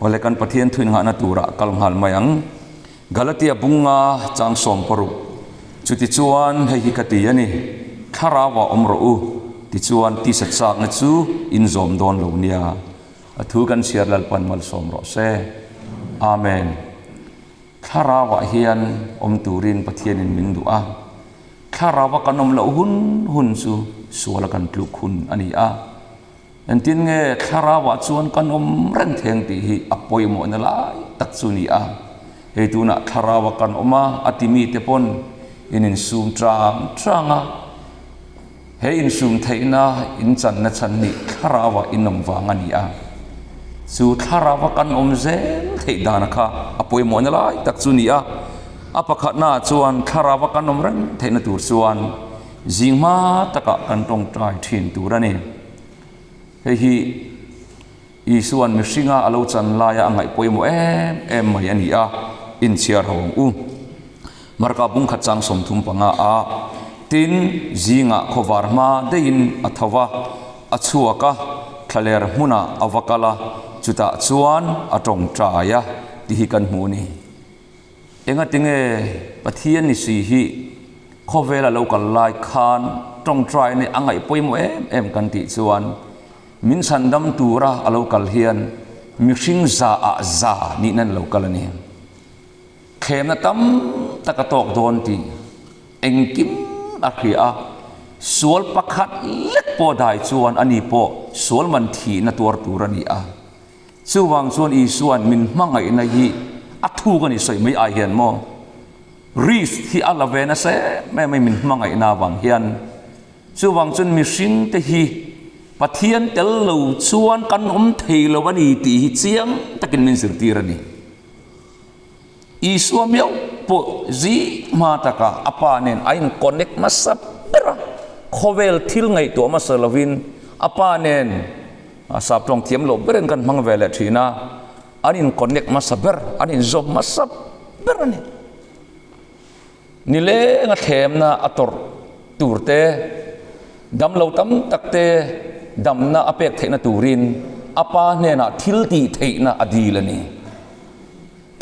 Awle kan Pathian thuin nghahna turah kal nghal mai ang. Galatia bunga chang 16. Chutichuan hei hi ka ti a ni, Thlarauah awm rawh u, tichuan tisa chakna chu in zawm dawn lo nia. A thu kan chhiar Lalpan malsawm rawh se. Amen. Thlarauah hian awm turin Pathianin min duh a. Thlarauva kan awm loh hun hun chu suala kan tluk hun a ni a. Engtin nge thlarauah chuan kan awm reng theng tih hi a pawimawhna lai tak chu ni a. Hei tunah thlaraua kan awm a, a ti mite pawn in insum chang chang a. He insum theihna in channa chhan nih thlaraua in awm vang a ni a. Chu thlaraua kan awm zel theih dana kha a pawimawhna lai tak chu ni a. A pakhatnaah chuan thlaraua kan awm reng theihna tur chuan Zing hma takah kan tawngtai thin tur a ni. Hei hi Isua'n mihringa a lo chan laia a ngaih pawimawh em em mai a ni a, inchhiar ho ang u. Marka bung khat chang 35 a, Tin, zingah khawvar hma deihin a tho va, a chhuak a, thlaler hmunah a va kal a, chutah chuan a tawngtai a tih hi kan hmu a ni. Engatinge Pathian ni si hi khawvela lo kal lai khan tawngtai nih a ngaih pawimawh em em kan tih chuan min chhandam tura a lo kal hian mihring za ah za nihna an lo kal a ni. Thlemna tam tak a tawk dawn tih engkim a hria a, sual pakhat lek pawh dai chuan ani pawh sual man thihna tuar tur a ni a. Chuvang chuan Isua'n min hmangaihna hi a thuk a ni sawi mai ai hian maw? Risk hi a la ve nasa em em mai min hmangaihna avang hian. Chuvang chuan mihringte hi Pathian tel lo chuan kan awm thei lo a ni tih hi chiang takin min zirtir a ni. Isua miau pawh zing hma taka a Pa nen a in connect hmasa ber a, khawvel thil ngaihtuah hmasa lovin a Pa nen a sap tawng thiam loh berin kan hmang ve leh thin a, an in connect hmasa ber, an in zawm hmasa ber a ni. Nilenga thlemna a tawrh tur te, damlo tam tak te damna a pek theihna turin a Pa hnenah thil tih theihna a dil a ni.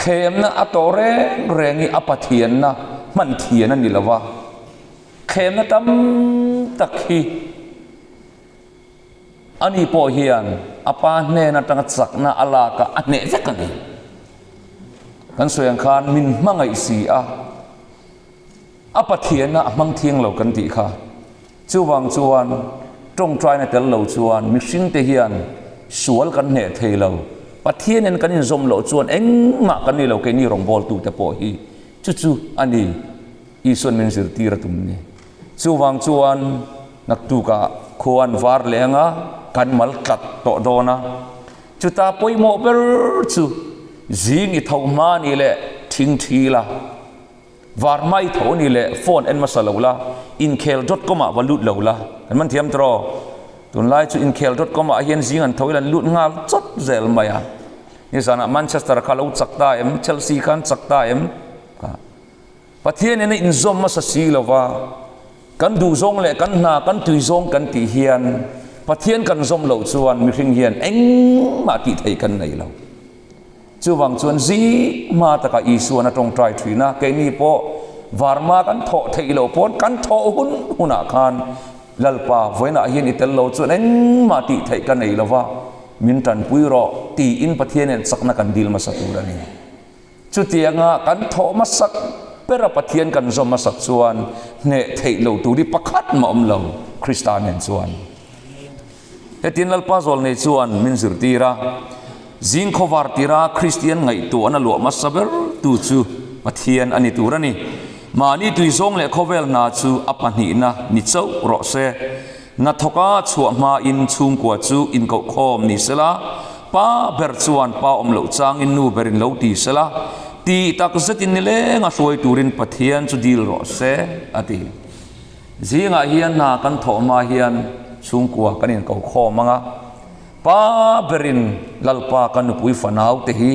Thlemna a tawh reng reng hi a Pathianna hman thian a ni lo va, thlemna tam tak hi Ani pawh hian a pa hnen atanga chakna a lak a, a hneh vek a ni. Kan sawi ang khan min hmangaih si a, a Pathianna a hmang thiang lo kan tih kha. Chuvang chuan tawngtaina tel lo chuan mihringte hian sual kan hneh thei lo. Pathianin kan inzawm loh chuan engmah kan ni lo keini rawngbawltute pawh hi. Chu chu a ni Isua'n min zirtir a tum ni. Chuvang chuan naktukah khua an var leh anga kan mal tlat tawh dawn a, chuta pawimawh ber chu zing i tho hma ni leh thing thi la, var hma i tho ni leh phone en hmasa lo la, inkhel dot com ah va lut lo la, kan man thiam tawh. Tunlai chu inkhel dot com ah hian zing an tho ila an lut nghal chawt zel mai a, nizanah Manchester kha lo chak ta em, Chelsea kha an chak ta em? Pathian in a inzawm hmasa si lo va, kan duhzawng leh kan hna, kan tuizawng kan tih hian Pathian kan zawm loh chuan mihring hian engmah tih theih kan nei lo. Chuvang chuan zing hma takah Isua'n a tawngtai thin a, keini pawh varma kan thawh theih loh pawn kan thawh hun hunah khan Lalpa vawiinah hian i tel lo chuan engmah tih theih ka nei lo va, min tanpui rawh tiin Pathianin chakna kan dil hmasa tur a ni. Chutianga kan thawh hmasak bera Pathian kan zawm hmasak chuan hneh theih lo tur hi pakhat mah awm lo Krista nen chuan. Hetin Lalpa Zawlnei chuan min zirtir a, zing khawvar tira Kristian ngaihtuahna luah hmasa ber tu chu Pathian a ni tur a ni. Mahni tuizawng leh khawvel hna chu a pahnihna ni chauh rawh se. Hnathawka chhuah hmain chhungkua chu inkohkhawm ni sela, pa ber chuan pa awm loh changin nu berin lo ti sela, tih tak zetin nileng a hruai turin Pathian chu dil rawh se, a ti. Zingah hian hna kan thawh hma hian chhungkua kan inkohkhawm ang a, pa berin Lalpa ka nupui fanau te hi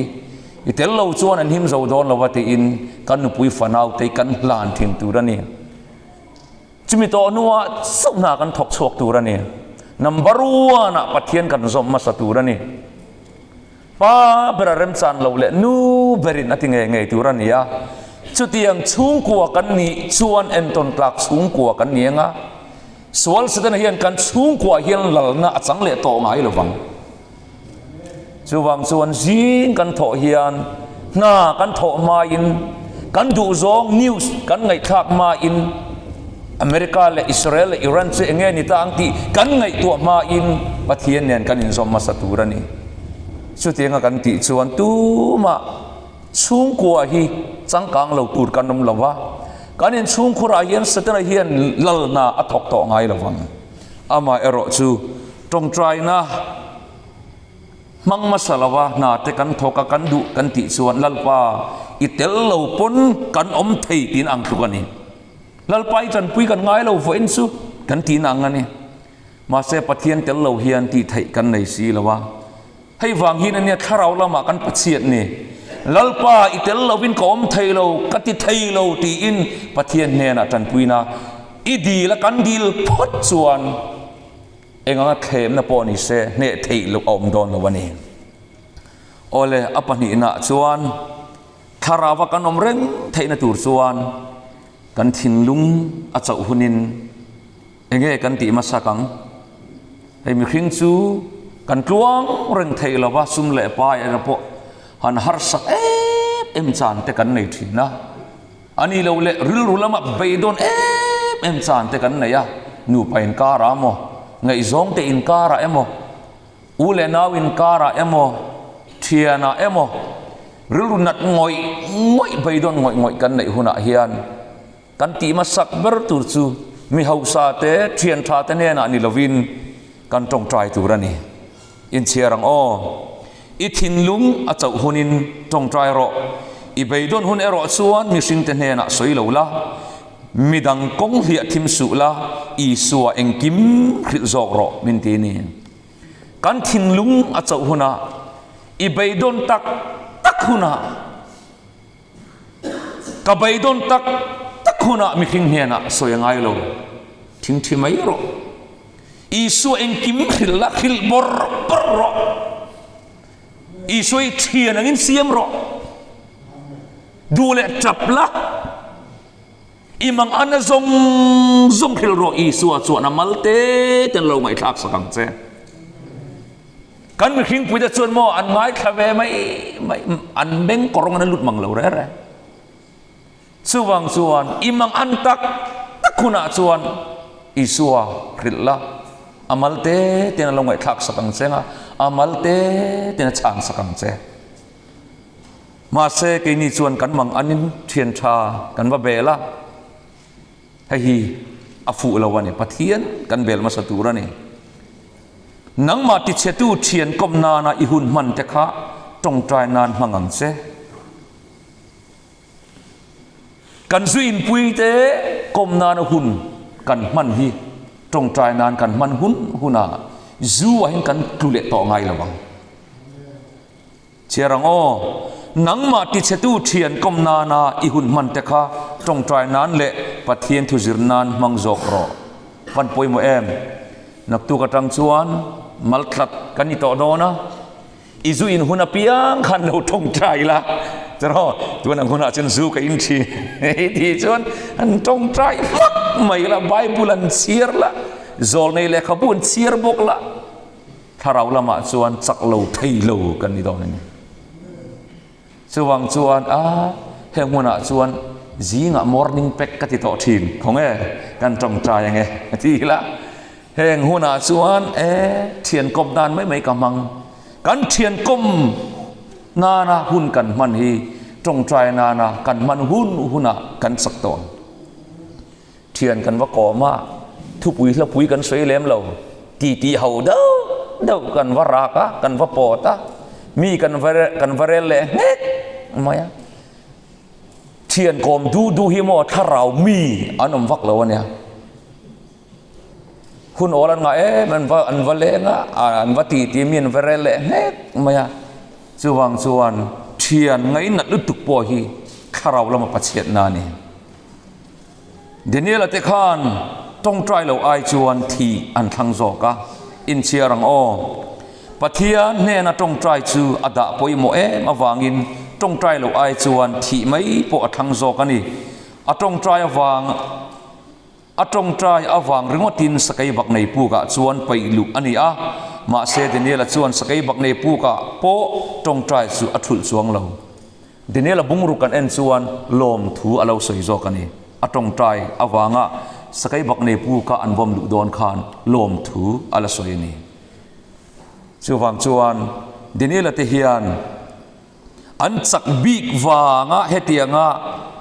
i tel lo chuan an him zo dawn lo a tiin kan nupui fanau te hi kan hlan thin tur a ni. Chumi tawh hnuah chauh hna kan thawk chhuak tur a ni. Number one ah Pathian kan zawm hmasa tur a ni. Pa bera remchan lo leh nu berin a ti ngei ngei tur a ni a. Chutiang chhungkua kan nih chuan entawn tlak chhungkua kan ni ang a. Sual Setana hian kan chhungkuaah hian lalna a chang leh tawh ngai lo vang. Chuvang chuan zing kan thawh hian hna kan thawh hmain kan duhzawng news kan ngaihthlak hmain America leh Israel leh Iran chu enge ni ta ang tih kan ngaihtuah hmain Pathian nen kan inzawm hmasa tur a ni. Chutianga kan tih chuan tumah chhungkua hi changkang lo tur kan awm lo va, kan inchhungkhurah hian Setana hian lalna a thawk tawh ngai lo vang. Amaherawh chu tawngtaina hmang hmasa lova hna te kan thawk a, kan duh kan tih chuan Lalpa i tel lo pawn kan awm thei tiin ang tluk a ni. Lalpa i tanpui kan ngai lo vawiin chu kan tiin ang a ni. Mahse Pathian tel lo hian tih theih kan nei si lo a. Hei vang hian ania thlarau lamah kan Pathian ni. Lalpa i tel lovin ka awm thei lo, ka ti thei lo tiin Pathian hnenah tanpuina i dil a kan dil phawt chuan eng anga thlemna pawh ni se hneh theih loh a awm dawn lo a ni. Awle a pahnihna chuan thlarauva kan awm reng theihna tur chuan kan thinlung a chauh hunin Enge kan tih hmasak ang? Hei mihring chu kan tluang reng theih lo va, sum leh pai ena pawh han harsak em em chan te kan nei thin a. A ni lo leh rilru lama beidawn em em chan te kan nei a, nupa inkarah emaw, ngaihzawng te inkarah emaw, u leh nau inkarah emaw, thianah emaw, rilru nat ngawih ngawih beidawn ngawih ngawih kan neih hunah hian, Kan tih hmasak ber tur chu mi hausa te, thian tha te hnenah ni lovin kan tawngtai tur a ni. Inchhiar ang aw. I thinlung a chauh hunin tawngtai rawh. I beidawn hun erawh chuan mihringte hnenah sawi lo la, midang kawng hliah thim suh la, Isua engkim hrilh zawk rawh min ti ni. Kan thinlung a chauh hunah, i beidawn tak tak hunah, Ka beidawn tak tak hunah mihring hnenah sawi a ngai lo. Thingthi mai rawh. Isua engkim hrilh la, hrilh bawrh bawrh rawh. Isua i thian angin siam rawh. Duh leh tap la. I mang ana zawng zawng hrilh rawh Isua chuan a mal te ten lo ngaihthlak sak ang che. Kan mihring puite chuan maw an ngaithla ve mai mai an beng kawrawng an lut mang lo re re. Chuvang chuan i mang an tak tak hunah chuan Isua hrilh la a mal te ten a lo ngaihthlak sak ang che nga a mal te ten a chhan sak ang che. Mahse, keini chuan kan mang anin thian tha kan va bel a, hei hi a fuh lo a ni, Pathian kan bel hmasa tur a ni. Nangmah tichhetu thian kawm nana i hun hman te kha tawngtai nan hmang ang che. Kan zu inpui te kawm nana hun kan hman hi tawngtai nan kan hman hun hunah zu ah hian kan tlu leh tawh ngai lo ang. Chhiar ang aw, nangmah tichhetu thian kawm nana i hun hman te kha tawngtai nan leh Pathian thu zir nan hmang zawk rawh. Van pawimawh em? Naktuk atang chuan mal tlat kan ni tawh dawn a, i zu in hun apiang khan lo tawngtai la, cheraw tun ang hunah chuan zu ka in thin hei tih chuan an tawngtai hmak mai la, Bible an chhiar la, zawlnei lehkhabu an chhiar bawk la. Thlarau lamah chuan chak lo thei lo kan ni dawn a ni. Chuvang chuan a heng hmunah chuan zingah morning pack ka ti tawh thin khaw nge kan tawngtai ange a ti ila heng hunah chuan e thian kawm nan mai mai ka hmang kan thian kawm nana hun kan hman hi tawngtai nana kan hman hun hunah kan chak tawh ang. Thian kan va kawm a, thupui hlapui kan sawi lem lo, titi ho deuh deuh kan va rak a, kan va pawt a, mi kan va kan va rel leh nghek mai a. Thian kawm duh duh hi maw thlarau mi an awm vak lo a nia. Hun awl an ngah em an va an va leng a, an va titi mi an va rel leh nghek mai a. Chuvang chuan thian ngainat lutuk pawh hi thlarau lama pachhiatna a ni. Daniela te khan tawngtai lo ai chuan thi an thlang zawk a, inchhiar ang aw. Pathian hnena tawngtai chu a dah pawimawh em avangin tawngtai loh ai chuan thih mai pawh a thlang zawk a ni. A tawngtai avang a tawngtai avang ringawtin Sakeibaknei pukah chuan paih luh a ni a, mahse Daniela chuan Sakeibaknei pukah pawh tawngtai chu a thulh chuang lo. Daniela bungruk kan en chuan lawmthu a lo sawi zawk a ni. A tawngtai avanga Sakeibaknei puka an vawm luh dawn khan lawmthu a la sawi a ni. Chuvang chuan Daniela te hian an chak bik vanga hetianga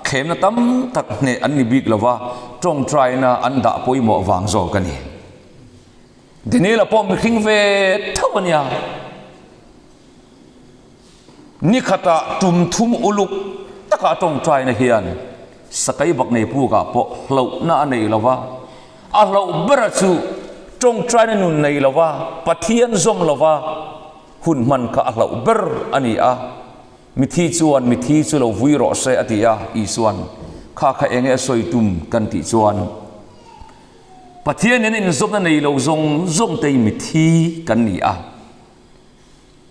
thlemna tam tak hneh an ni bik lova, tawngtaina an dah pawimawh vang zawk a ni. Daniela pawh mihring ve tho a nia. Ni khatah tum thum uluk taka a tawngtaina hian Sakai Baknei pukah pawh hlauhna a nei lova, a hlauh bera chu tawngtaina nun nei lova, Pathian zawm lova hun hman kha a hlauh ber a ni a. Mithi chuan mithi chu lo vui rawh se a ti a, Isuan kha kha enge a sawi tum kan tih chuan Pathian in inzawmna nei lo zawng zawng te hi mithi kan ni a.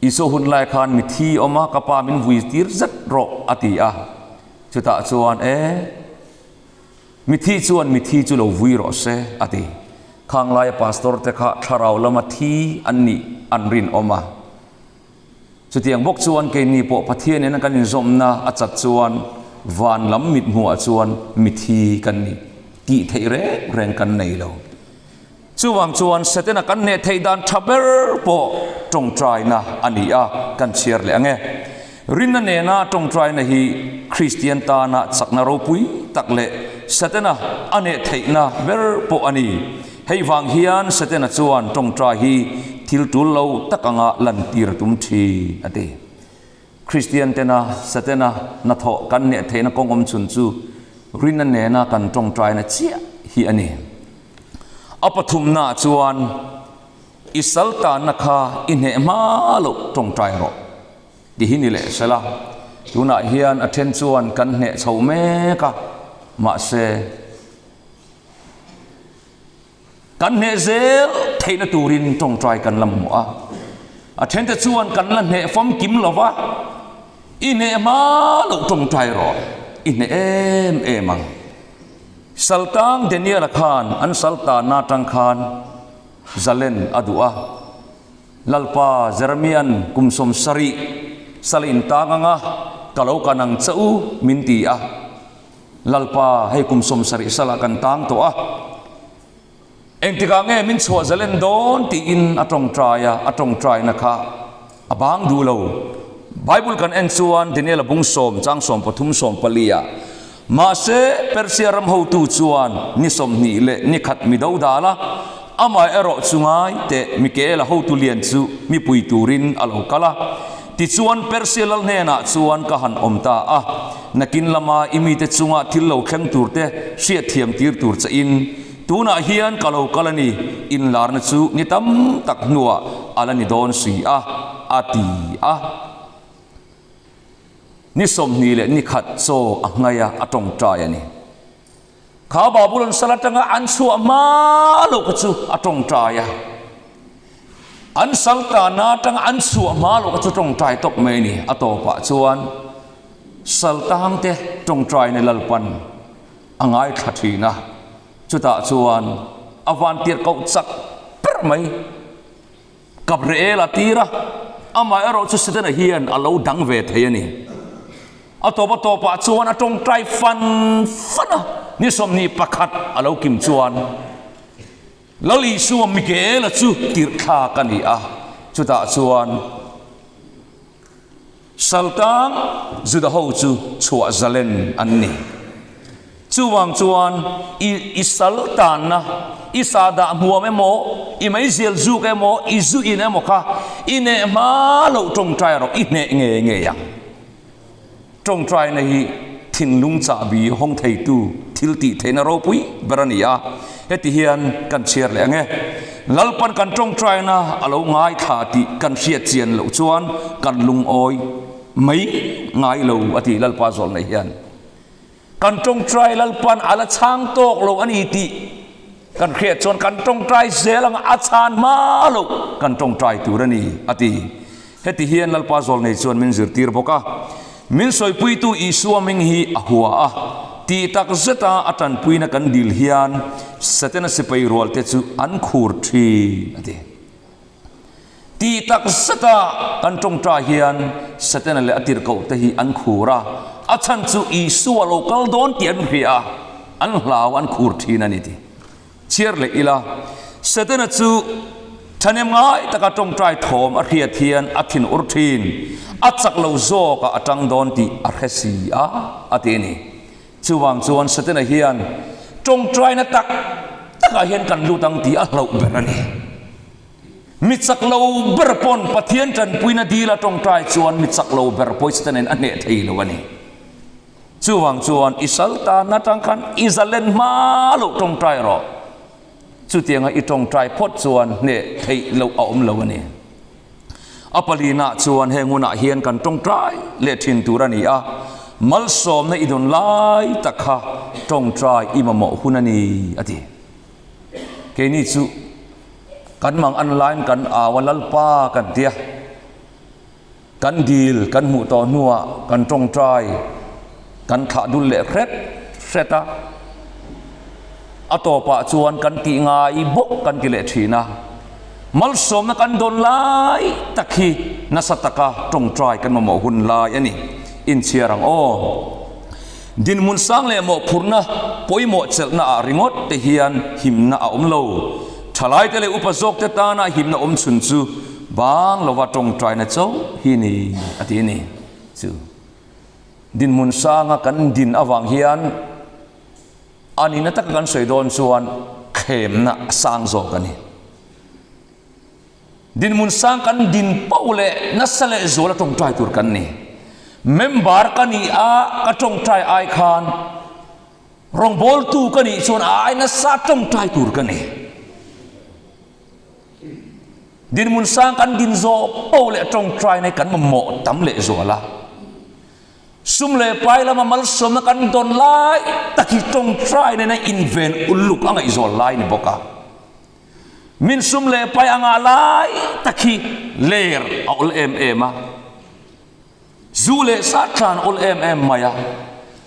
Isua hun lai khan mithi awm a, ka pa min vui tir zet rawh a ti a. Chutah chuan e, mithi chuan mithi chu lo vui rawh se a ti. Khang laia pastor te kha thlarau lama thi an nih an rinawm a. Chutiang bawk chuan keini pawh Pathian nena kan inzawmna a chat chuan van lam mithmuhah chuan mithi kan ni tih theih reng reng kan nei lo. Chuvang chuan Setana kan hneh theih dan tha ber pawh tawngtaina a ni a, kan chhiar leh ang e. Rinna nena tawngtaina hi Kristian tana chakna ropui tak leh Setana a hneh theihna ber pawh a ni. Hei vang hian Setana chuan tawngtai hi thil tul lo tak anga lantir a tum thin, a ti. Kristian tena Setana hnathawh kan hneh theihna kawng awm chhun chu rinna nena kan tawngtaina chiah hi a ni. A pathumnaah chuan i saltanna kha i hneh hma loh tawngtai rawh ti hi ni leh sela. Tunah hian a then chuan kan hneh chho mek a, mahse, Kan hneh zel theihna turin tawngtai kan la mamawh a. A thente chuan kan la hneh famkim lo va, I hneh hma loh tawngtai rawh, i hneh em em ang. Saltang Daniel-a khan an saltanna atang khan zalen a duh a. Lalpa Jeremia'n kum 70 sal intang anga ka lo kan ang che u min ti a. Lalpa, hei kum 70 salah kan tang tawh a, engtikah nge min chhuah zalen dawn tiin a tawngtai a, a tawngtaina kha a bang duh lo. Bible kan en chuan Daniel-a bung sawm chang 13 14 ah, Mahse, Persia ram hotu chuan ni 20 leh ni khat mi do dal a, amah erawh chu ngai teh Mikaela hotu lian chu mipui turin a lo kal a. Tichuan, Persia lal hnenah chuan ka han awm ta a, nakin lama i mite chunga thil lo thleng turte hriatthiam tir tur che in, tunah hian ka lo kal a ni, inlarna chu ni tam tak hnuah a la ni dawn si a, a ti a. Ni 20 leh ni khat chaw a ngaih a, a tawngtai a ni. Kha Babulon sal atanga an chhuah hma loh kha chu a tawngtai a. An sal tanna atanga an chhuah hma loh kha chu tawngtai tawp mai a ni. A tawpah chuan sal tangte tawngtaina Lalpan a ngaithla thin a. Chutah chuan a vantirhkoh chak ber mai. Gabriel a tir a, amah erawh chu Setana hian a lo dang ve thei a ni. A tawp a tawpah chuan a tawngtai fan fan a, ni 21 a lo kim chuan Lal Isua Mikaela chu tirhthlak a ni a, chutah chuan Saltang Juda ho chu chhuah zalen an ni. Chuvang chuan i i sal tanna, i sahdah hmuam emaw, i meizial zuk emaw, i zu in emaw kha i hneh hma loh tawngtai rawh, i hneh ngei ngei ang. Tawngtaina hi thinlung chahbi hawng theitu thil tih theihna ropui ber a ni a, heti hian kan chhiar leh ang e. Lalpan kan tawngtaina a lo ngaithla tih kan hriat chian loh chuan kan lungawi mai ngai lo a ti Lalpa zawlnei hian. Kan tawngtai Lalpan a la chhang tawk lo a ni tih. Kan hriat chuan kan tawngtai zel ang a chhan hma loh kan tawngtai tur a ni, a ti. Heti hian Lalpa Zawlnei chuan min zirtir bawk a, Min sawipuitu Isua hming hi a hua a, tih tak zeta a tanpuina kan dil hian Setana sipai rualte chu an khur thin, a ti. Tih tak zeta kan tawngtai hian Setana leh a tirhkohte hi an khur a, a chhan chu Isua lo kal dawn tih an hria a, an hlau an khur thin a ni ti. Chhiar leh ila, Setana chu thahnem ngai taka tawngtai thawm a hriat hian a thin ur thin, a chak lo zawkah a tang dawn tih a hre si a, a ti a ni. Chuvang chuan Setana hian tawngtaina tak takah hian kan lut ang tih a hlauh ber a ni. Mi chak lo ber pawn Pathian tanpuina dila tawngtai chuan mi chak lo ber pawh hi Setanain a hneh thei lo a ni. Chuvang chuan i sal tan atang khan i zalen hma loh tawngtai rawh. Chutianga i tawngtai phawt chuan hneh theih loh a awm lo a ni. A palinah chuan heng hunah hian kan tawngtai leh thin tur a ni a, malsawmna i dawn lai tak kha tawngtai i mamawh hun a ni, a ti. Keini chu kan mang an laiin kan au a, Lalpa kan ti a. Kan dil kan hmuh tawh hnuah kan tawngtai kan thlah dul leh hret hret a, a tawpah chuan kan tih ngai bawk kan ti leh thin a. Malsawmna kan dawn lai tak hi nasa taka tawngtai kan mamawh hun lai a ni. Inchhiar ang aw. Dinhmun sang leh mawhphurhna pawimawh chelhna ah ringawt te hian himna a awm lo. Thalaite leh upa zawkte tana himna awm chhun chu bang lova tawngtaina chauh hi ni a ti a ni. Chu dinhmun sanga kan din avang hian a nihna taka kan sawi dawn chuan thlemna a sang zawk a ni. Dinhmun sang kan din poh leh nasa leh zuala tawngtai tur kan ni. Member ka nih a ka tawngtai ai khan rawngbawltu ka nih chuan a ai nasa tawngtai tur ka ni. Dinhmun sang kan din zawh poh leh tawngtai na hi kan mamawh tam leh zual a. Sum leh pai lama malsawmna kan dawn lai tak hi tawngtai nena inven uluk a ngaihzawl lai ni bawk a. Min sum leh pai anga lai tak hi ler a awl em em a, zu leh sa tlan awl em em mai a,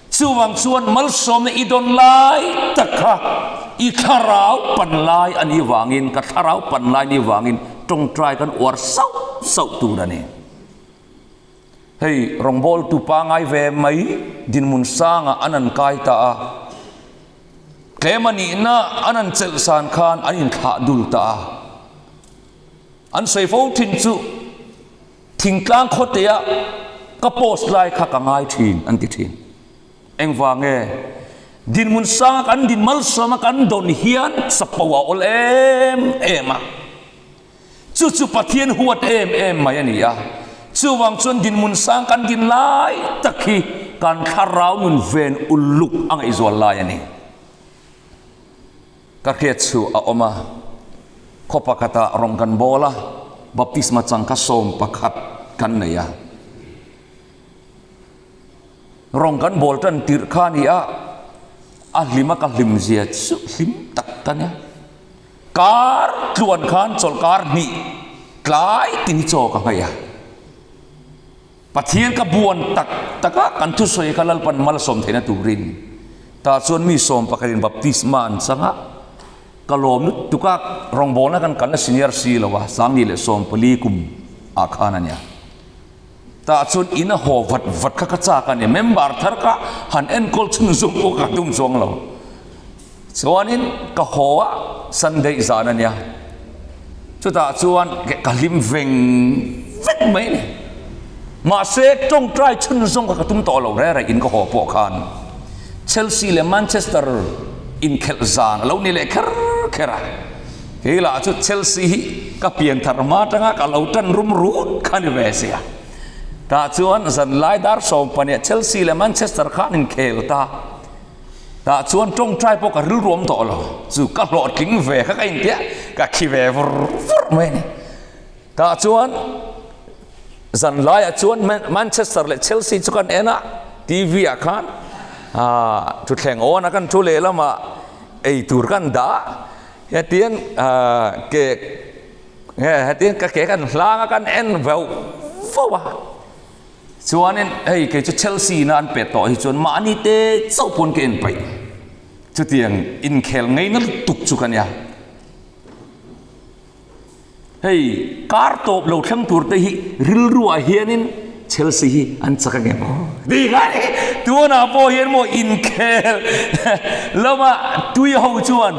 chuvang chuan malsawmna i dawn lai tak kha i thlarau pan lai a nih vangin, ka thlarau pan lai nih vangin tawngtai kan uar sauh sauh tur a ni. Hei rawngbawltu pangai ve mai dinhmun sangah an an kai ta a. Tlem a nihna an an chelh san khan an inthlah dul ta a. An sawi fo thin chu thingtlang khawtea ka post lai kha ka ngai thin an ti thin. Engvang nge? Dinhmun sanga kan din malsawma kan dawn hian chapo a awl em em a. Chu chu Pathian huat em em mai a ni a. Chuvang chuan dinhmun sang kan din lai tak hi kan thlarau nun ven uluk a ngaihzual lai a ni. Ka hriat chu a awm a, khaw pakhatah rawng kan bawl a, baptisma chang kha 11 kan nei a. Rawng kan bawl tan tirh kha a ni a, a hlim a ka hlim zia chu hlim tak ka nia. Kar tluan khan chawlhkar hnih tlai tin hi chaw ka ngaih a. Pathian ka buan tak tak a, kan thusawi kha Lalpan malsawm theihna turin. Tah chuan mi sawm pakhatin baptisma an chang a, ka lawm lutuk a, rawngbawlna kan kalna senior si lo a, 14 kum ah khan a nia. Tah chuan in a haw vat vat kha ka chak a ni, member thar kha han enkawl chhun zawng pawh ka tum chuang lo. Chuanin ka haw a, Sunday zan a nia, chutah chuan ka hlim veng vek mai a ni. Mahse tawngtai chhun zawng kha ka tum tawh lo reng reng in ka haw pawh khan Chelsea leh Manchester inkhelh zan a lo ni leh kher kher a. Kei lah chu Chelsea hi ka pian thar hma atanga ka lo tan rum rut kha ni ve sia. Tah chuan zanlai dar 15 Chelsea leh Manchester khan inkhel ta. Tah chuan tawngtai pawh ka rilruam tawh lo. Chu ka hlawhtling ve kha ka intia ka khi ve vur vur mai a ni. Tah chuan zanlaiah chuan Manchester leh Chelsea chu kan en a, TV ah khan thutthleng awn a kan thu lehlamah ei tur kan dah a. Hetiang ke hetiang ka ke kan hlang a kan en veuh vauh a. Chuanin hei kei chu Chelsea ina an pet tawh hi chuan mahni te chauh pawn ka en paih. Chutiang inkhel ngaina lutuk chu ka nia. Hei kar tawp lo thleng tur te hi rilruah hianin Chelsea hi an chak ange maw tih kha ni. Tunah pawh hian maw inkhel lama tui ho chuan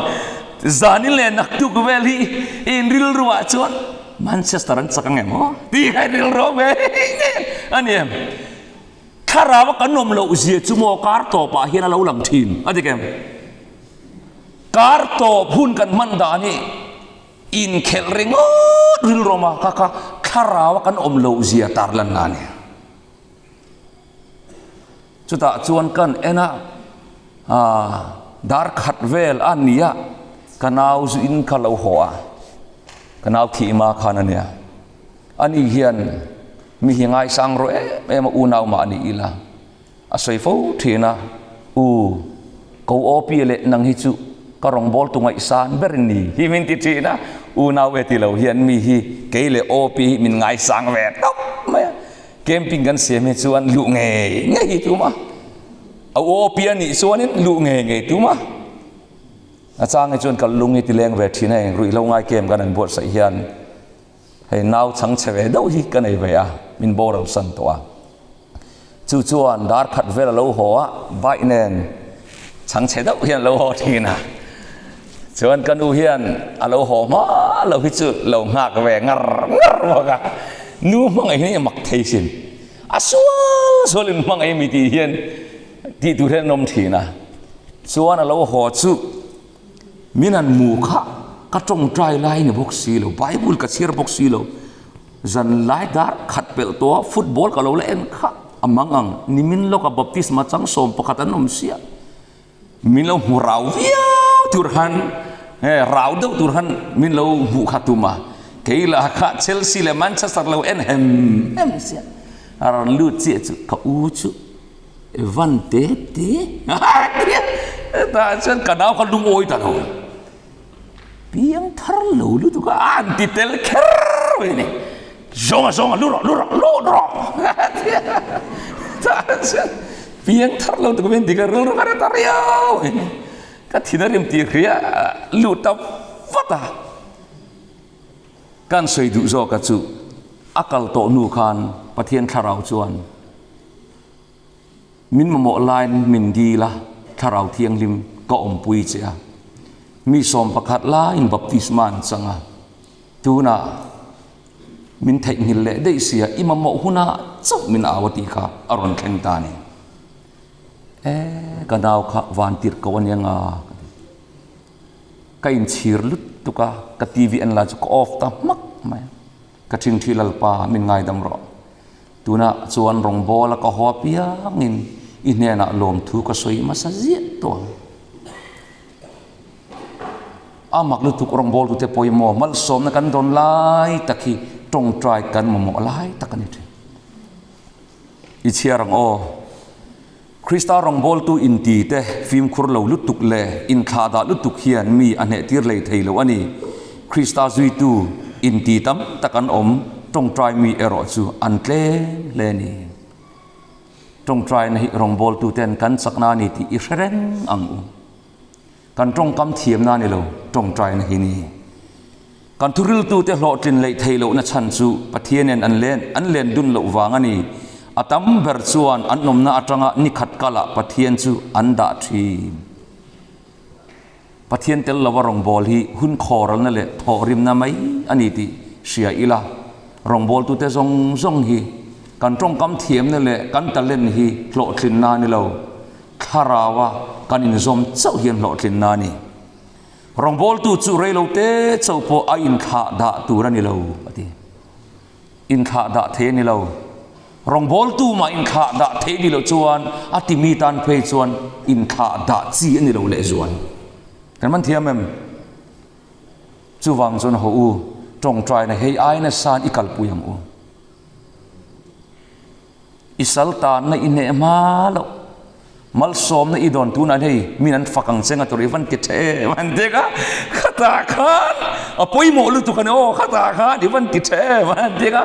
zanin leh naktuk vel hi in rilruah chuan Manchester an chak ange maw tih kha rilru ve a ni em. Thlarau a kan awm loh zia chu maw kar tawpah hian a lo lang thin a dik em. Kar tawp hun kan hman dan hi Inkhelh ringawt rilrawma kha kha thlaraua kan awm loh zia tarlanna a ni. Chutah chuan kan en a, dar khat vel a ni a, ka nau zu in kha lo haw a, ka nau thih hma khan a nia. Ani hian mi hi ngaisang rawh em em a, unau mah ni ila. A sawi fo thin a, U, ko Awpia leh nang hi chu ka rawngbawltu ngaihsan ber in ni hi min ti thin a, unau e ti lo hian mi hi kei leh Awpi hi min ngaisang ve tawp mai a, camping kan siam hi chuan luh ngei ngei hi tum a, a u Awpi a nih chuanin luh ngei ngei tum a, a chang hi chuan ka lung hi ti leng ve thin a, eng ruihhlo ngai camp kan han buatsaih hian hei nau chhangchhe ve deuh hi ka nei ve a, min boral san tawh a. Chu chuan dar khat vel a lo haw a, bike nen chhangchhe deuh hian a lo haw thin a. Chuan ka nu hian a lo haw hma lo hi chu lo nghak ve ngar ngar bawk a. Nu hmangaih hi a mak thei sin. A sual sual in hmangaih mi tih hian tih tur hian an awm thin a. Chuan a lo haw chu min han mu kha ka tawngtai lai ni bawk si lo, Bible ka chhiar bawk si lo. Zan lai dar khat pelh tawh a football ka lo la en kha a mang ang nimin lawka baptisma chang 11 an awm sia min lo hmu rau viau tur khan he rau deuh tur khan min lo hmuh kha tum a kei lah kha Chelsea leh Manchester lo en hem hem sia a rawn lut chiah chu ka u chu Evan te te tah chuan ka nau kha lungawi ta lo. Piang thar lo lutuk a, an ti tel kher mai a ni. Zawnga zawnga lu rawh lu rawh lu rawh piang thar lo tuk min ti ka rilru ka reta riau mai a ni. Ka thin a rim tih hria lut ta vat a. Kan sawi duh zawka chu a kal tawh hnu khan Pathian thlarau chuan Min mamawh laiin min dil a, Thlarau Thianghlim ka awmpui che a. Mi 11 laiin baptisma an chang a. Tunah min theihnghilh leh daih sia, i mamawh hunah chauh min au a tih kha a rawn thleng ta a ni. E, ka nau kha van tirh ko a nia nga ka ti. Ka inchhir lutuk a, ka TV en lai chu ka off ta hmak mai a. Ka ṭhingṭhi Lalpa min ngaidam rawh. Tunah chuan rawngbawla ka haw apiangin i hnenah lawmthu ka sawi hmasa ziah tawh ang. A mak lutuk rawngbawltute pawimawh malsawmna kan dawn lai tak hi tawngtai kan mamawh lai tak a ni thin. I chhiar ang aw. Krista rawngbawltu inti te fimkhur lo lutuk leh inthlahdah lutuk hian mi a hnehtir lei thei lo a ni. Krista zuitu inti tam tak an awm, tawngtai mi erawh chu an tlem hle a ni. Tawngtaina hi rawngbawltu ten kan chakna a ni tih i hre reng ang u. Kan tawngkam thiamna a ni lo, tawngtaina hi ni. Kan thuriltute hlawhtlin leih theih lohna chhan chu Pathianin an len an len dun loh vang a ni. A tam ber chuan an awmna atanga ni khat kalah Pathian chu an dah thin. Pathian tel lova rawngbâwl hi hun khawralna leh thawhrimna mai a ni tih hria ila, rawngbâwltute zawng zawng hi kan tawngkam thiamna leh kan talent hi hlawhtlinna a ni lo, thlaraua kan inzawm chauh hian hlawhtlinna a ni. Rawngbawltu chu reilote chauh pawh a inthlah dah tur a ni lo, a ti. Inthlah dah thei a ni lo. Rawngbawltu mah inthlah dah thei ni loh chuan a timi tan phei chuan inthlah dah chi a ni lo lehzual. Kan man thiam em? Chuvang chuan haw u, tawngtaina hei ai nasain i kalpui ang u. I sal tanna i hneh hma loh. Malsawmna i dawn tunah hei min an fak ang che nga tur i van ti tha em an ti kha khatah khan a pawimawh lutuk a ni aw khatah khan i van ti tha em an ti kha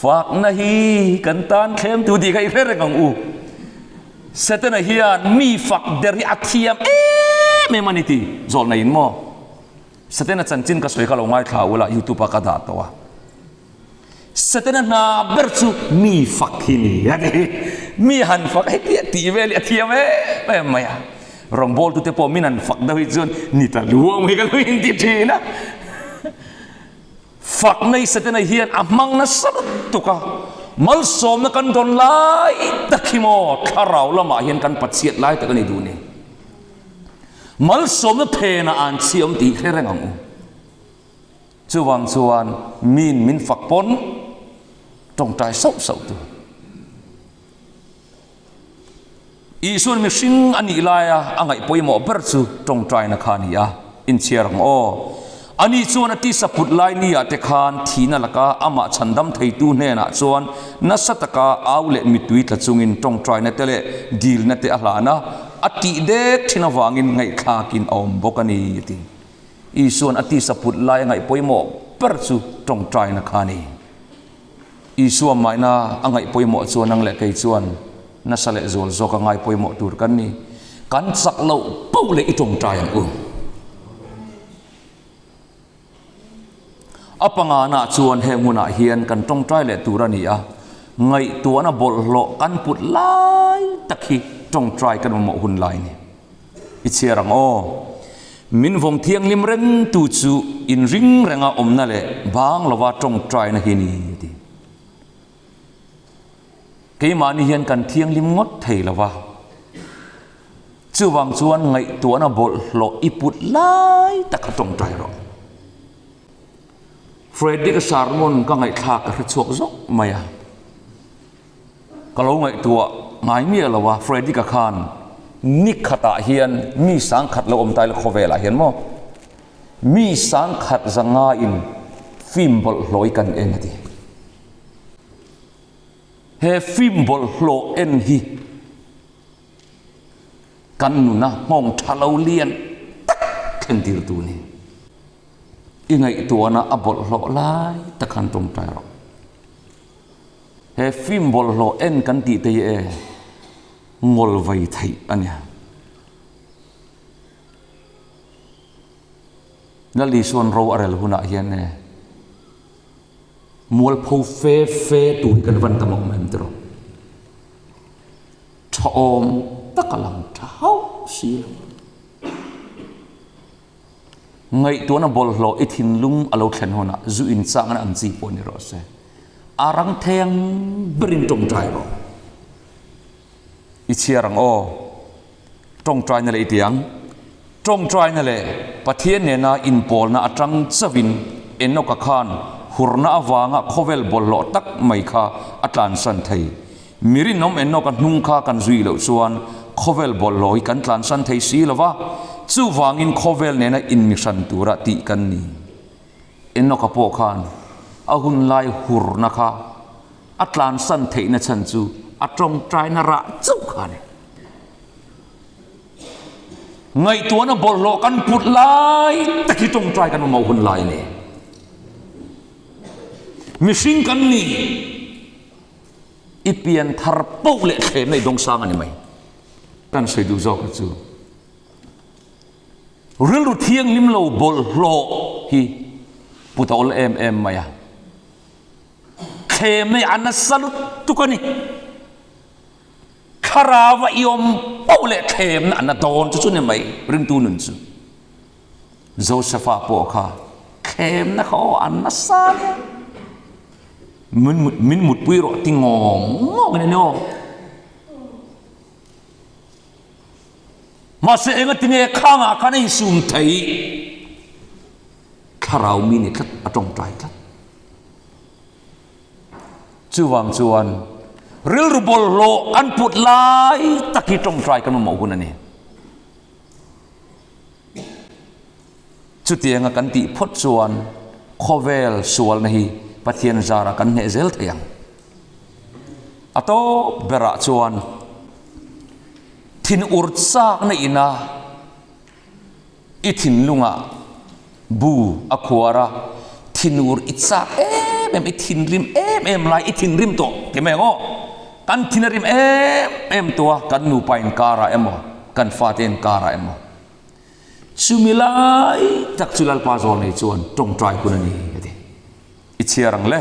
fakna hi kan tan thlem tu tih kha i hre reng ang u. Setana hian mi fak der hi a thiam em em a ni ti zawlna in maw Setana chanchin ka sawi kha lo ngaithla ula youtube ah ka dah tawh a. Setana hna ber chu mi fak hi ni a ti. Mi han fak heti a tih vel hi a thiam em em mai a. Rawngbawltute pawh min han fak deuh hi chuan ni ta luang hi ka lo inti thin a. Fakna hi Setana hian a hmang nasa lutuk a. Malsawmna kan dawn lai tak hi maw thlarau lamah hian kan pachhiat lai tak a ni duh ni. Malsawmna phenah an chhiam tih hre reng ang u. Chuvang chuan miin min fak pawn tawngtai sauh sauh tur. Isuan mihring a nih laia a ngaih pawimawh ber chu tawngtaina kha a ni a, inchhiar ang aw. Ani chuan a tisa put lai ni ah te khan thihna laka amah chhandam theitu hnenah chuan nasa taka au leh mittui tla chungin tawngtaina te leh dilna te a hlan a, a tih dek thin avangin ngaihthlakin a awm bawk a ni, a ti. Isuan a tisa put lai a ngaih pawimawh ber chu tawngtaina kha a ni. Isua maina a ngaih pawimawh chuan nang leh kei chuan nasa leh zual zawk a ngai pawimawh tur kan ni. Kan chak loh poh leh i tawngtai ang u. A pangana chuan heng hunah hian kan tawngtai leh tur a ni a, ngaihtuahna bawlhhlawh kan put lai tak hi tawngtai kan mamawh hun lai a ni. I chhiar ang aw. Min vawng thianghlim rengtu chu inring renga awmna leh bang lova tawngtaina hi ni a ti. Keimahni hian kan thianghlim ngawt thei lova, chuvang chuan ngaihtuahna bawlhhlawh i put lai tak kha tawngtai rawh. Frederick-a sermon ka ngaihthlak ka hrechhuak zawk mai a. Ka lo ngaihtuah ngai miah lo a, Frederick-a khan ni khatah hian mi sangkhat lo awm ta ila khawvelah hian maw mi sangkhat zangaiin film bawlhhlawh hi kan en a ti. He film bawlhhlawh en hi kan nuna nghawng tha lo lian tak thlen tirtu a ni. I ngaihtuahna a bawlhhlawh lai tak khan tawngtai rawh. He film bawlhhlawh en kan tih te hi e ngawl vai theih a nia. Lal Isuan ro a rel hunah hian e mualpho fe fe tur hi kan van tam awm em tiraw. Tha awm tak a lang tha hauh si lo. Ngaihtuahna bawlhhlawh i thinlung a lo thlen hunah zu inchangna ang chi pawh ni rawh se. A rang thei ang berin tawngtai rawh. I chhiar ang aw. Tawngtaina leh i ti ang. Tawngtaina leh Pathian nena inpawlna atang chauhin Enoka khan hurna avanga khawvel bawlhhlawh tak mai kha a tlansan thei. Mi rinawm Enoka hnung kha kan zui loh chuan khawvel bawlhhlawh hi kan tlansan thei si lo va, chuvangin khawvel nena inmihran tura tih kan ni. Enoka pawh khan a hun lai hurna kha a tlansan theihna chhan chu a tawngtaina rah chauh kha a ni. Ngaihtuahna bawlhhlawh kan put lai tak hi tawngtai kan mamawh hun lai a ni. Mihring kan ni. I pian thar poh leh thlemna i dawng sang a ni mai. Kan sawi duh zawk chu rilru thianghlim lo bawlhhlawh hi put a awl em em mai a. Thlemna hi a nasa lutuk a ni. Thlarau a i awm poh leh thlemna a na dawn chu chu ni mai ringtu nun chu. Josepha pawh kha thlemna kha aw a nasa nia. Min min mutpui rawh ti ngawng ngawng in a ni aw. Mahse engatinge khangah khan a insum thei thlarau mi ni tlat a tawngtai tlat. Chuvang chuan rilru bawlhhlawh kan put lai tak hi tawngtai kan mamawh hun a ni. Chutianga kan tih phawt chuan khawvel sualna hi Pathian zara kan hneh zel thei ang. A tawp berah chuan. Thinur chakna ina i thinlungah bu a khuar a, thinur i chak em em, i thinrim em em lai, i thinrim tawh ti mai ang aw. Kan thin a rim em em tawh a, kan nupa inkarah emaw, kan fate inkarah emaw. Chumi lai tak chu Lalpa Zawlnei chuan tawngtai hun a ni a ti. I chhiar ang le.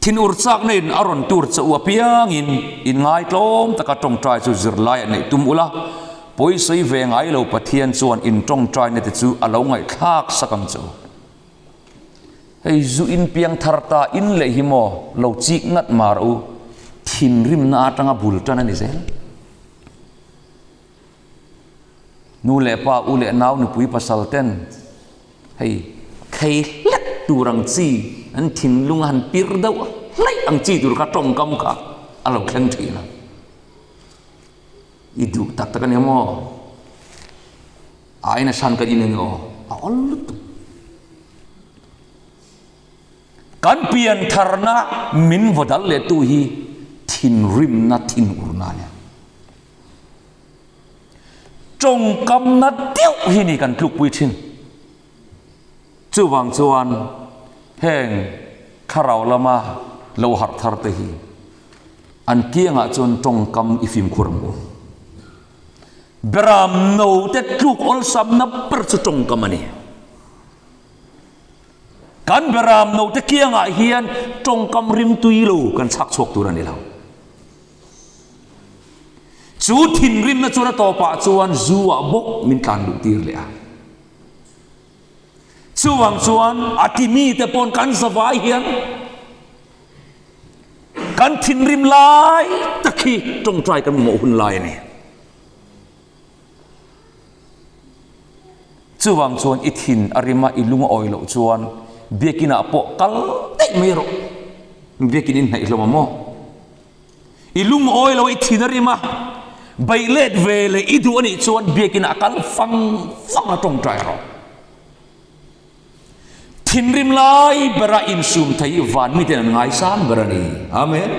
Thinur chakna in a rawn tur che u apiangin in ngaitlawm taka tawngtai chu zirlai a neih tum ula, pawisawi ve ngai lo Pathian chuan in tawngtaina te chu a lo ngaihthlak sak ang che u. Hei zu in piang thar ta in leh hi maw lo chik ngat mar u, thinrimna atanga bul tan a ni zel. Nu leh pa, u leh nau, nupui pasal ten hei thei hlek tur ang chi an thinlung a han pir deuh hlaih ang chi tur kha tawngkam kha a lo thleng thin a. I duh tak tak a nia maw? Aina hran kan in a ni aw, a awl lutuk. Kan piantharna min vaw dal leh tu hi thinrimna thinurna a nia. Tawngkamna deuh hi ni kan tlukpui thin. Chuvang chuan heng thlarau lama lo harh thar te hi an kiangah chuan tawngkam i fimkhur ang u. Beram no te tluk awlsamna ber chu tawngkam a ni. Kan beram no te kiangah hian tawngkam rimtui lo kan chhak chhuak tur a ni lo. Chu thinrimna chuan a tawpah chuan zu ah bawk min tlan luh tir leh a. Chuvang chuan a ti mite pawn kan zavai hian kan thinrim lai tak hi tawngtai kan mamawh hun lai a ni. Chuvang chuan i thin a rima i lung a awi loh chuan biakinah pawh kal daih mai rawh. Biakin in hnaih hlawm a maw? I lung awi lo i thin a rim a, beih let ve leh i duh a nih chuan biakinah a kal fang fang a tawngtai rawh. Thinrim lai bera insum thei hi van miten an ngaisang ber a ni. Amen.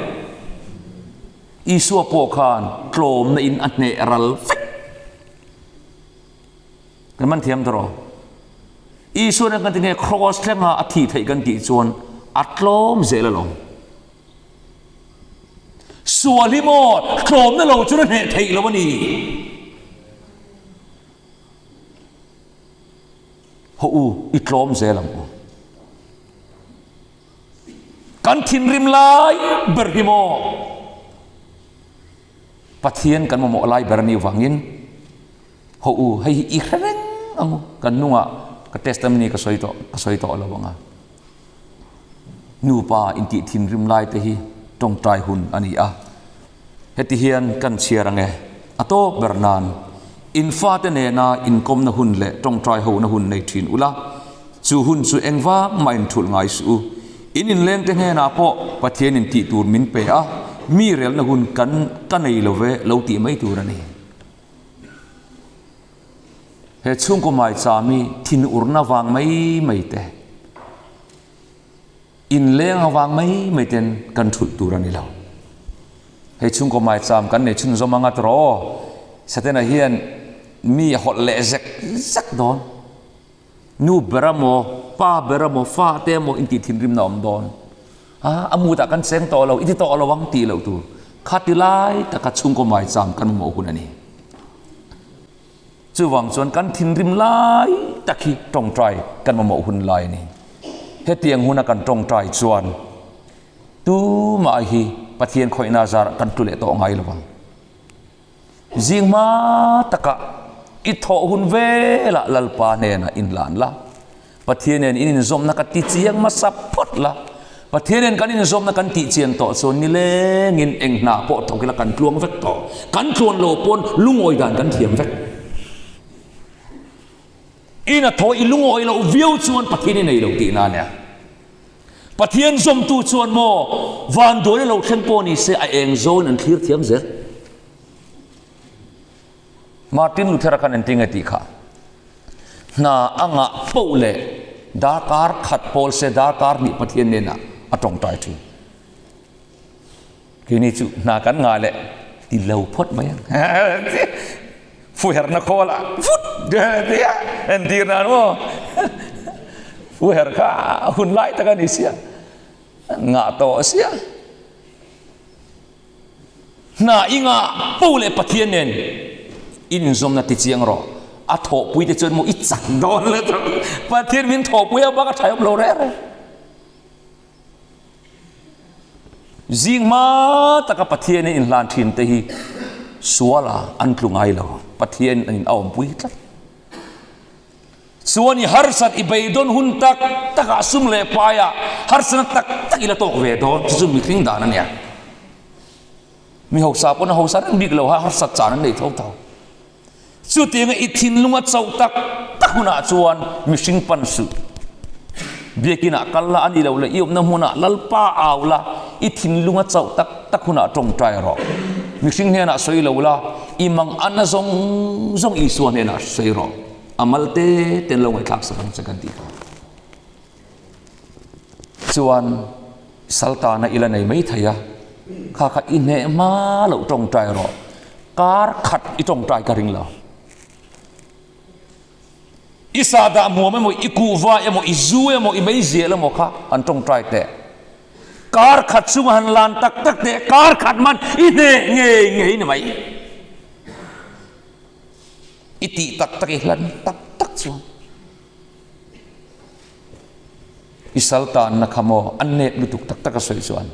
Isua pawh khan tlawmna in a hneh ral vek. Kan man thiam tawh rawh. Isua nen kan ti nge cross thlenga a thih theih kan tih chuan a tlawm zel alawm. Sual hi maw tlawmna lo chuan a hneh theih lo a ni. Haw u, i tlawm zel ang u. Kan thinrim lai ber hi maw Pathian kan mamawh lai ber a nih vangin haw u, hei hi i hre reng ang u. Kan nungah ka testimony ka sawi tawh, ka sawi tawh lo ang a. Nupa intih thinrim lai te hi tawngtai hun a ni a. Heti hian kan chhiar ang e, a tawp ber nan in fate nena inkawmna hun leh tawngtai hona hun nei thin ula, chu hun chu engvang mah inthulh ngai suh u. In inlengte hnenah pawh Pathian in tih tur min pe a, mi relna hun kan ka nei lo ve lo tih mai tur a ni. He chhungkaw maicham hi thinurna vang mai mai te, inleng avang mai mai ten kan thulh tur a ni lo. Hei chhungkaw maicham kan nei chhunzawm anga tawh aw, Satena hian mi a hawlh leh zek zek dawn. Nu ber emaw, pa ber emaw, fa te emaw intih thinrimna a awm dawn. A, a mutah kan cheng tawh lo, i ti tawh lo ang tih loh tur. Khati lai taka chhungkaw maicham kan mamawh hun a ni. Chuvang chuan kan thinrim lai tak hi tawngtai kan mamawh hun lai a ni. Hetiang huna kan tawngtai chuan tumah hi Pathian khawihna zarah kan tlu leh tawh ngai lo vang. Zing hma takah i thawh hun velah Lalpa hnenah inlan la. Pathian nen in inzawmna ka ti chiang hmasa phawt la. Pathian nen kan inzawmna kan tih chian tawh chuan nilengin eng hna pawh thawk ila kan tluang vek tawh. Kan tluan lo pawn lungawi dan kan thiam vek. Ina thaw i lungawi loh viau chuan Pathian i nei lo tihna a nia. Pathian zawmtu chuan maw vanduai a lo thleng pawh ni se a eng zawngin an thlir thiam zel. Martin Luther-a khan engtin nge tih kha? Hna a ngah poh leh darkar khat pawl se darkar hnih Pathian hnenah a tawngtai thin. Keini chu hna kan ngah leh. Ti lo phawt mai ang. Fuherna khawlah vut tia entir nan maw. Fuher kha hun lai tak a ni sia. Ngah tawh sia. Hna i ngah po leh Pathian nen in inzawmna ti chiang rawh. A thawhpui te chuan maw i chak dawn le Pathian min thawhpui a bak a tha awm lo reng reng. Zing hma taka Pathian in inhlan thin te hi suala an tlu ngai lo. Pathian in a awmpui tlat. Chuan i harsat i beidawn hun tak takah sum leh paiah harsatna tak tak i la tawk ve dawn. Chu chu mihring dan a nia. Mi hausa pawn a hausa reng bik lo ha harsat chan an nei tho tho. Chutianga i thinlung a chauh tak tak hunah chuan mihring pan suh. Biakinah kal la a ni lo leh i awmna hmunah Lalpa au la, i thinlung a chauh tak tak hunah tawngtai rawh. Mihring hnenah sawi lo la, i mang anna zawng zawng Isua hnenah sawi rawh. A mal te ten lo ngaihthlak sak ang che kan tih kha. Chuan Saltana i la nei mai thei a, kha kha i hneh hma loh tawngtai rawh, kar khat i tawngtai ka ring lo. I sahdah hmuam emaw, i kuhva emaw, i zu emaw, i meizial emaw kha han tawngtai teh. Kar khat chunga han lan tak tak teh, kar khat man i hneh ngei ngei ni mai. I tih tak tak i hlan tak tak chuan. I sal tanna kha maw an nep lutuk tak tak a sawi chuan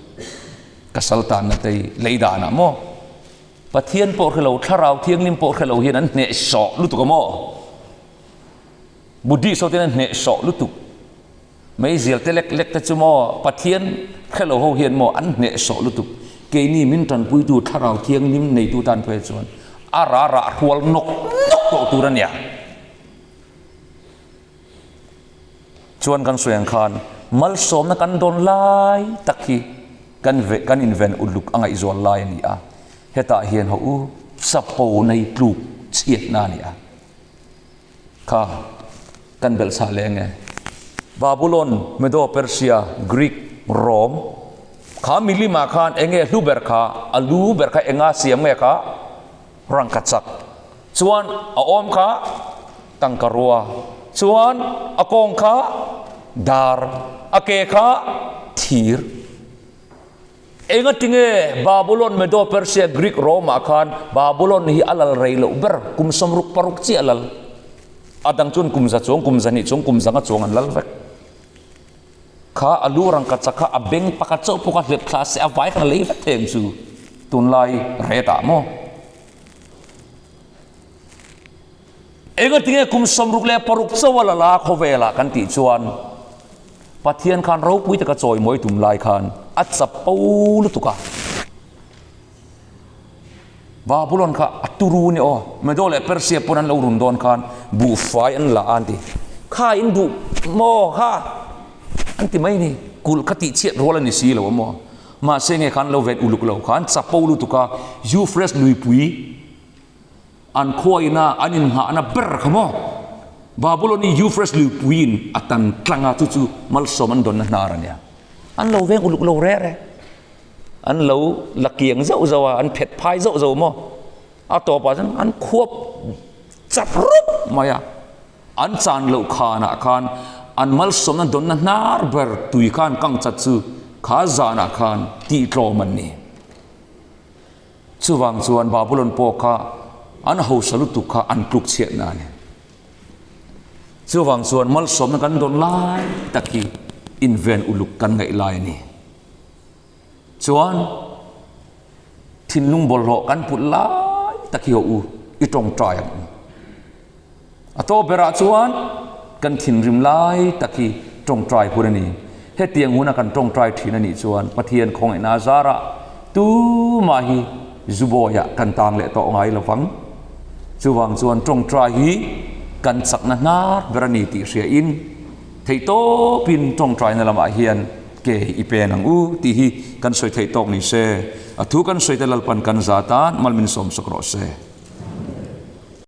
ka sal tanna te hi lei danah maw Pathian pawh hre lo thlarau thianghlim pawh hre lo hian an hneh sawh lutuk a maw Buddhist ho ten an hneh sawh lutuk meizial te lek lek te chu maw Pathian hre lo ho hian maw an hneh sawh lutuk keini min tanpuitu thlarau thianghlim neitu tan phei chuan a rah rah hrual nawk nawk tawh tur a nia. Chuan kan sawi ang khan malsawmna kan dawn lai tak hi kan ve kan inven uluk a ngaihzual lai a ni a, hetah hian haw u chapo nei tluk chhiatna a ni a. Kha kan belh chhah leh ange. Babulon, Medo Persia, Greek, Rome kha milimah khan enge hlu ber kha a lu ber kha enga siam nge kha? Rangkachak chuan a awm kha tangka rua chuan a kawng kha dar a ke kha thir. Engatinge Babulon, Medo, Persia, Greek, Rome ah khan Babulon hi a lal rei loh ber kum 66 chiah a lal. A dang chuan kum za chuang, kum zahnih chuang, kum zanga chuang an lal vek. Kha a lu rangkachak kha a beng pakhat chauh pawh kha hlep thla se a vai khan a lei vek thei ang chu tunlai ret ah maw. Engatinge kum 66 chauh a la la khawvelah kan tih chuan Pathian khan ropui taka chawimawi tum lai khan a chapo lutuk a. Babulon kha a turu ni aw. Medo leh Persia pawn an lo run dawn khan buhfai an la a an ti. Kha in duh maw kha an ti mai ni. Kulh kha tih chhiat rual a ni si lo a maw. Mahse nge khan lo ven uluk lo khan chapo lutuk a Euphrates luipui an khuaina an innghahna ber kha maw. Babulon hi Euphrates luipuiin a tan tlang a chu chu malsawm an dawnna hnar a nia. An lo veng uluk lo reh reh. An lo la kiang zauh zauh a, an phet phai zauh zauh maw? A tawpah chuan an khuap chap rup mai a, an chan loh khanah khan an malsawmna dawnna hnar ber tui kha an kang chat chu kha zanah khan tihtlawm an ni. Chuvang chuan Babulon pawh kha an hausa lutuk kha an tluk chhiatna a ni. Chuvang chuan malsawmna kan dawn lai tak hi inven uluk kan ngaih lai a ni. Chuan thinlung bawlhhlawh kan put lai tak hi haw u, i tawngtai ang u. A tawp berah chuan kan thinrim lai tak hi tawngtai hun a ni. Hetiang huna kan tawngtai thin a nih chuan Pathian khawngaihna a zarah tumah hi zubawiah kan tang leh tawh ngai lo vang. Chuvang chuan tawngtai hi kan chakna hnar ber a ni tih hriain theihtawpin tawngtaina lamah hian Ke i pen ang u tih hi kan sawi theih tawk ni se, a thu kan sawi te Lalpan kan za tan mal min sawm sawk rawh se.